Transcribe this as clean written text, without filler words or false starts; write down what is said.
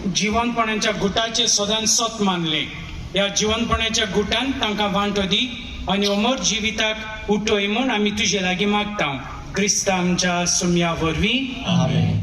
जिवनपणाच्या गुटाचे सदांच सत मानले. ह्या जिवनपणाच्या गुटान तांकां वांटो दी आनी अमर जिविताक उठय म्हूण आमी तुजे लागीं मागता, क्रिस्ता आमच्या सुम्या वरवीं. आमेन.